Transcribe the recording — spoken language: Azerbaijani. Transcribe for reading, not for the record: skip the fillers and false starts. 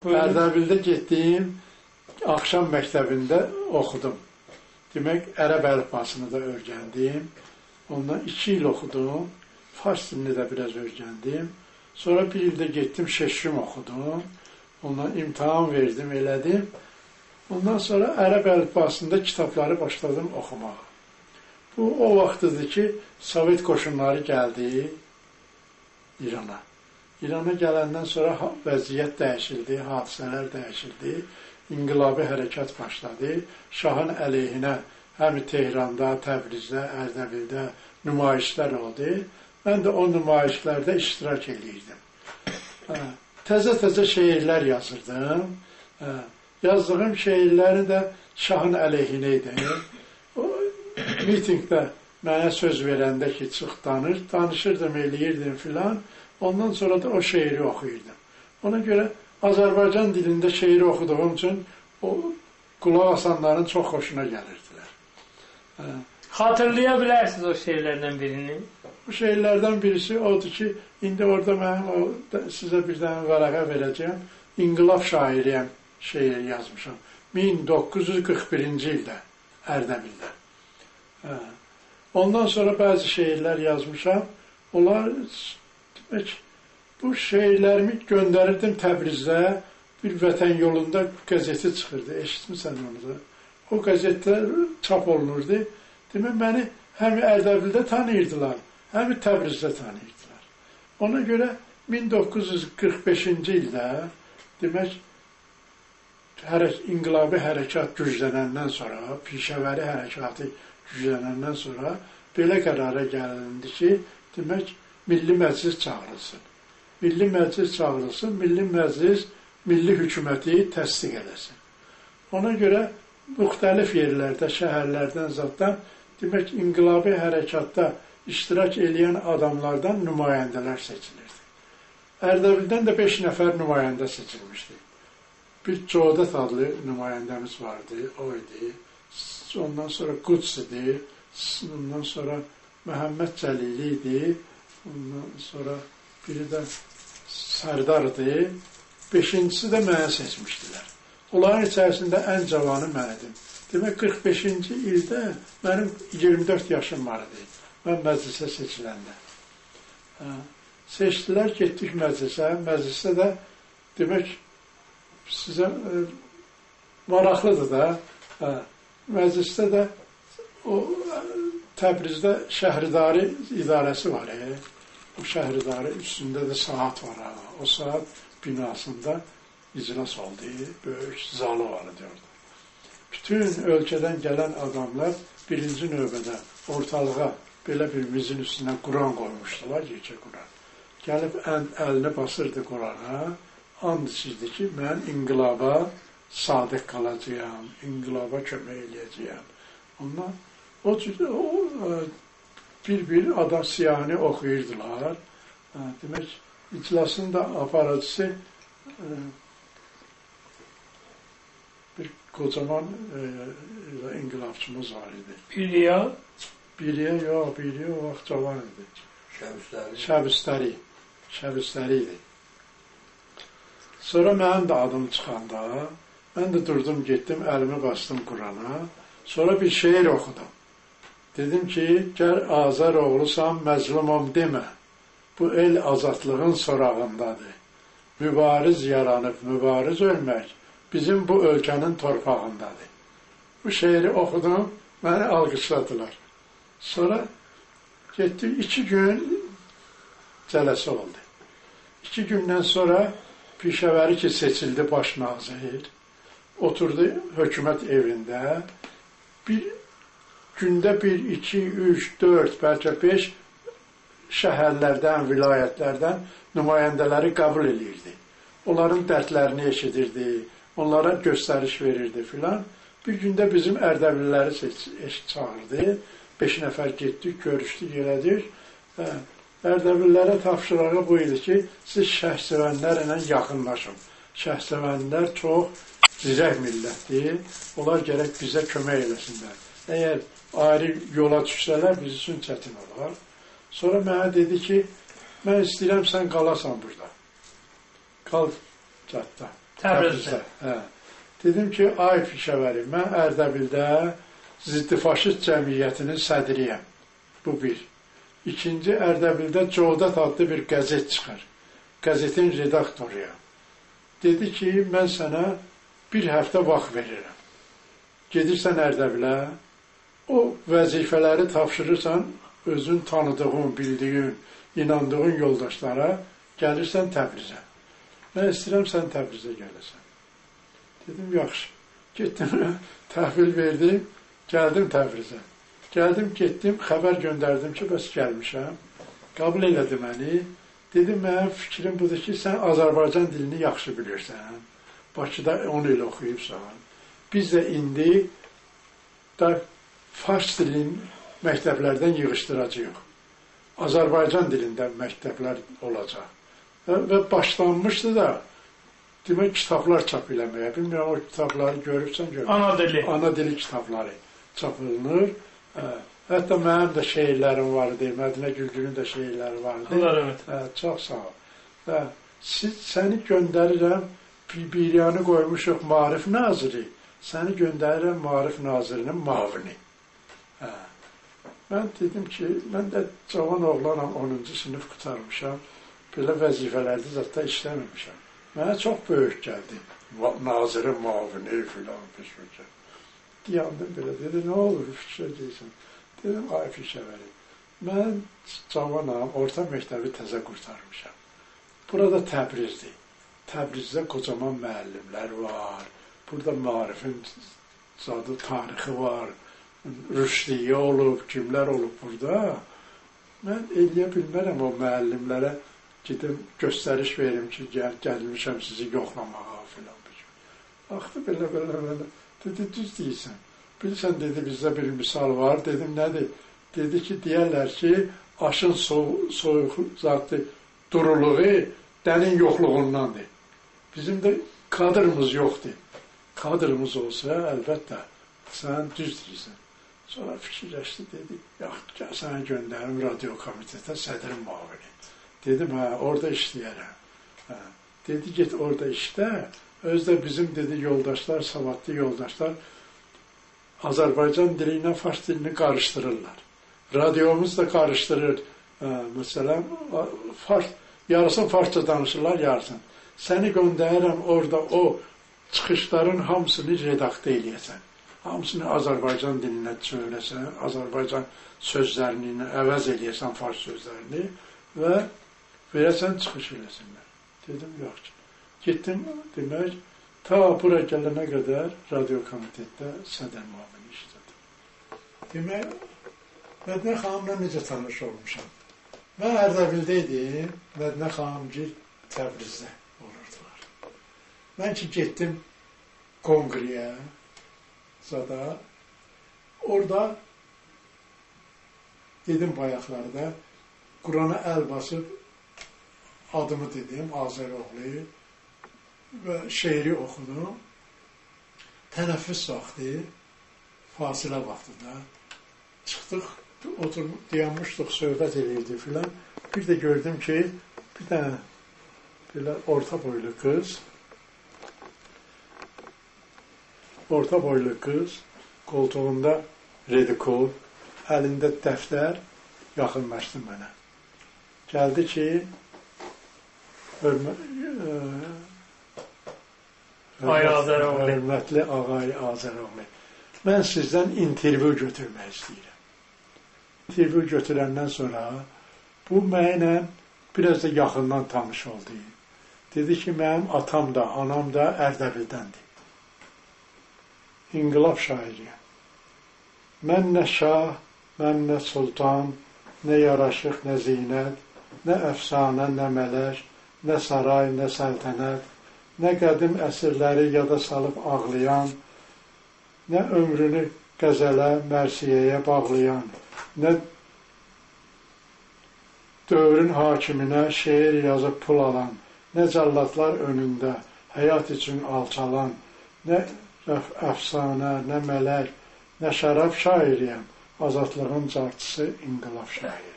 Ərdəbildə getdiyim axşam məktəbində oxudum. Demək, ərəb əlifbasını da öyrəndim. Ondan 2 il oxudum. Fars dilini də biraz öyrəndim. Sonra bir ildə getdim, şeşim oxudum. Ondan imtahan verdim, elədim. Ondan sonra ərəb əlifbasında kitabları başladım oxumağa. Bu, o vaxt idi ki, Sovet qoşunları gəldi İrana. İrana gələndən sonra vəziyyət dəyişildi, hadisələr dəyişildi, inqilabi hərəkat başladı. Şahın əleyhinə həm Tehranda, Təbrizdə, Ərdəbildə nümayişlər oldu. Mən də o nümayişlərdə iştirak eləyirdim. Təzə-təzə şeirlər yazırdım. Yazdığım şeirləri də şahın əleyhinə idi. O mitingdə mənə söz verəndə ki, çıx danış, danışırdım, eləyirdim filan. Ondan sonra da o şeiri oxuyurdum. Ona görə Azərbaycan dilində şeiri oxuduğum üçün o qulaq asanların çox xoşuna gəlirdilər. Xatırlaya bilərsiniz o şeirlərdən birini? Bu şeirlərdən birisi odur ki, indi orada mənim o, sizə bir dənə vərəqə verəcəyəm. İnqilab şairiyəm şeir yazmışam. 1941-ci ildə Ərdəbildə. Ondan sonra bəzi şeirlər yazmışam. Onlar demək, bu şeirlərimi göndərirdim Təbrizdə, bir Vətən Yolunda qəzeti çıxırdı. Eşitmisən onu da? O qəzetdə çap olunurdu. Demək, məni həm Ərdəbildə tanıyırdılar, həm Təbrizdə tanıyırdılar. Ona görə 1945-ci ildə, demək, inqilabi hərəkat güclənəndən sonra, Pişəvəri hərəkatı güclənəndən sonra belə qərara gəlindi ki, demək, Milli Məclis çağırılsın. Milli Məclis çağırılsın, Milli Məclis milli hökuməti təsdiq eləsin. Ona görə müxtəlif yerlərdə, şəhərlərdən zaddan, demək, inqilabi hərəkatda iştirak eləyən adamlardan nümayəndələr seçilirdi. Ərdəbildən də 5 nəfər nümayəndə seçilmişdi. Bir Codət adlı nümayəndəmiz vardı, o idi. Ondan sonra Quds idi, ondan sonra Məhəmməd Cəlili idi, ondan sonra biri də Sərdar idi. 5-incisi də mənə seçmişdilər. Onların içərisində ən cavanı mən idim. Demək, 45-ci ildə mənim 24 yaşım var idi. Mən məclisə seçiləndə. Seçdilər, getdik məclisə. Məclisdə də, demək, sizə maraqlıdır da, məclisdə də o Təbrizdə şəhridarı idarəsi var. O şəhridarı üstündə də saat var. O saat binasında iclas oldu. Böyük zalı var idi orada. Bütün ölkədən gələn adamlar birinci növbədə ortalığa belə bir mizin üstünə Quran qoymuşdular, yekə Quran. Gəlib əlini basırdı Qurana, and içirdi ki, mən inqilaba sadiq qalacağam, inqilaba kömək eləyəcəyəm. Ondan o bir-bir adam siyahını oxuyurdular. Demək, iclasın da aparıcısı bir kocaman inqilabçımız var idi. Biliya? Biliya, yox, Biliya o vaxt cavan idi. Şəbüstəri. Şəbüstəri. Şəbüstəri idi. Sonra mənim də adım çıxanda, mən də durdum, getdim, əlimi bastım Qurana. Sonra bir şeir oxudum. Dedim ki, gəl Azər oğlusan, məzlumam demə. Bu el azadlığın sorağındadır. Mübariz yaranıb, mübariz ölmək bizim bu ölkənin torpağındadır. Bu şeiri oxudum, məni alqışladılar. Sonra getdi, 2 gün cələsi oldu. 2 gündən sonra Pişəvəri ki seçildi baş nazir, oturdu hökumət evində. Bir gündə 1, 2, 3, 4, bəlkə 5 şəhərlərdən, vilayətlərdən nümayəndələri qəbul eləyirdi. Onların dərdlərini eşidirdi, onlara göstəriş verirdi filan. Bir gündə bizim Ərdəbilliləri çağırdı. 5 nəfər getdik, görüşdük, elədik. Ərdəbillilərə tapşırığı bu idi ki, siz şəhsevənlərlə yaxınlaşın. Şəhsevənlər çox zirək millətdir. Onlar gərək bizə kömək eləsinlər. Əgər ayrı yola düşsələr, biz üçün çətin olar. Sonra mənə dedi ki, mən istəyirəm sən qalasan burada. Qal cəddə. Təbrizdə. Hə. Dedim ki, ay Pişəvəli, mən Ərdəbildə ziddi faşist cəmiyyətinin sədriyəm. Bu bir. İkinci, Ərdəbildə Cövdət adlı bir qəzet çıxır. Qəzetin redaktoruyam. Dedi ki, mən sənə bir həftə vaxt verirəm. Gedirsən Ərdəbilə, o vəzifələri tapşırırsan özün tanıdığın, bildiyin, inandığın yoldaşlara, gəlirsən Təbrizə. Mən istəyirəm sən Təbrizə gələsən. Dedim, yaxşı. Getdim, təhvil verdim, gəldim Təbrizə. Gəldim, getdim, xəbər göndərdim ki, bəs gəlmişəm. Qəbul elədi məni. Dedim, mənim fikrim budur ki, sən Azərbaycan dilini yaxşı bilirsən. Bakıda 10 il oxuyubsan. Biz də indi da fars dilini məktəblərdən yığışdıracağıq. Azərbaycan dilində məktəblər olacaq. Və başlanmışdı da, demək, kitablar çap eləməyə. Bilmirəm, o kitabları görübsən, görürsən. Ana dili. Ana dili kitabları çap olunur. Hətta mənim də şeirlərim var idi, Mədinə Gülgünün də şeirləri var idi. Allah rəhmət. Çox sağ ol. Səni göndərirəm, Biriyanı qoymuşuq Maarif Naziri, səni göndərirəm Maarif Nazirinin mavini. Mən dedim ki, mən də cavan oğlanam, 10-cu sinif qurtarmışam, belə vəzifələrdə zətdə işləməmişəm. Mənə çox böyük gəldi, nazirin mavini filan, pişməkə. Dayandım belə, dedi, nə olur, fikrə deyirsən. Dedim, ay Pişəvəli, mən cavanam, orta məktəbi təzə qurtarmışam. Burada Təbrizdir. Təbrizdə qocaman müəllimlər var, burada maarifin zadı tarixi var, rüşdiyə olub, kimlər olub burada. Mən eləyə bilmərəm o müəllimlərə gedim, göstəriş verim ki, gəlmişəm sizi yoxlamağa filan. Baxdı belə, belə, belə. Dedi, düz deyirsən. Bilirsən, dedi, bizdə bir misal var. Dedim, nədir? Dedi ki, deyərlər ki, aşın soyuq zatı duruluğu dənin yoxluğundandır. Bizim də kadrımız yoxdur. Kadrımız olsa, əlbəttə, sən düz deyirsən. Sonra fikirləşdi, dedi, yox, gəl sənə göndərim radio komitetə sədrin mavini. Dedim, hə, orada işləyərəm. Hə. Dedi, get orada işlə. Özdə bizim, dedi, yoldaşlar, savadlı yoldaşlar Azərbaycan dili ilə fars dilini qarışdırırlar. Radiomuz da qarışdırır. Hə, məsələn, yarısını farsça danışırlar, yarısını. Səni göndərirəm orada o çıxışların hamısını redaktə eləyəsən. Hamısını Azərbaycan dilinə çevirəsən, Azərbaycan sözlərini əvəz eləyəsən, fars sözlərini və verəsən, çıxış eləsinlər. Dedim, yox ki. Getdim, demək, ta bura gələnə qədər radio komitetdə sədr müavini işlədim. Demək, Mədinə xanımla necə tanış olmuşam? Mən Ərdəbildə idim, Mədinə xanımgil Təbrizdə olurdular. Mən ki, getdim konqriyə, zada, orada dedim bayaqlarda, Qurana əl basıb adımı dedim, Azəroğlu və şeiri oxudum. Tənəffüs vaxtı, fasilə vaxtında çıxdıq, oturub, dayanmışdıq, söhbət eləyirdi filan. Bir də gördüm ki, bir dənə belə orta boylu qız, qoltuğunda redikol, əlində dəftər yaxınlaşdı mənə. Gəldi ki, hörmətli ağay Azəroğlu, mən sizdən intervyu götürmək istəyirəm. İntervyu götürəndən sonra bu mənlə biraz da yaxından tanış oldu. Dedi ki, mənim atam da, anam da Ərdəbildəndir. İnqilab şairiyəm. Mən nə şah, mən nə sultan, nə yaraşıq, nə zinət, nə əfsanə, nə mələk, nə saray, nə səltənət, nə qədim əsrləri yada salıb ağlayan, nə ömrünü qəzələ, mərsiyəyə bağlayan, nə dövrün hakiminə şeir yazıb pul alan, nə cəllatlar önündə həyat üçün alçalan, nə əfsanə, nə mələk, nə şərab şairiyəm, azadlığın carçısı, inqilab şairiyəm.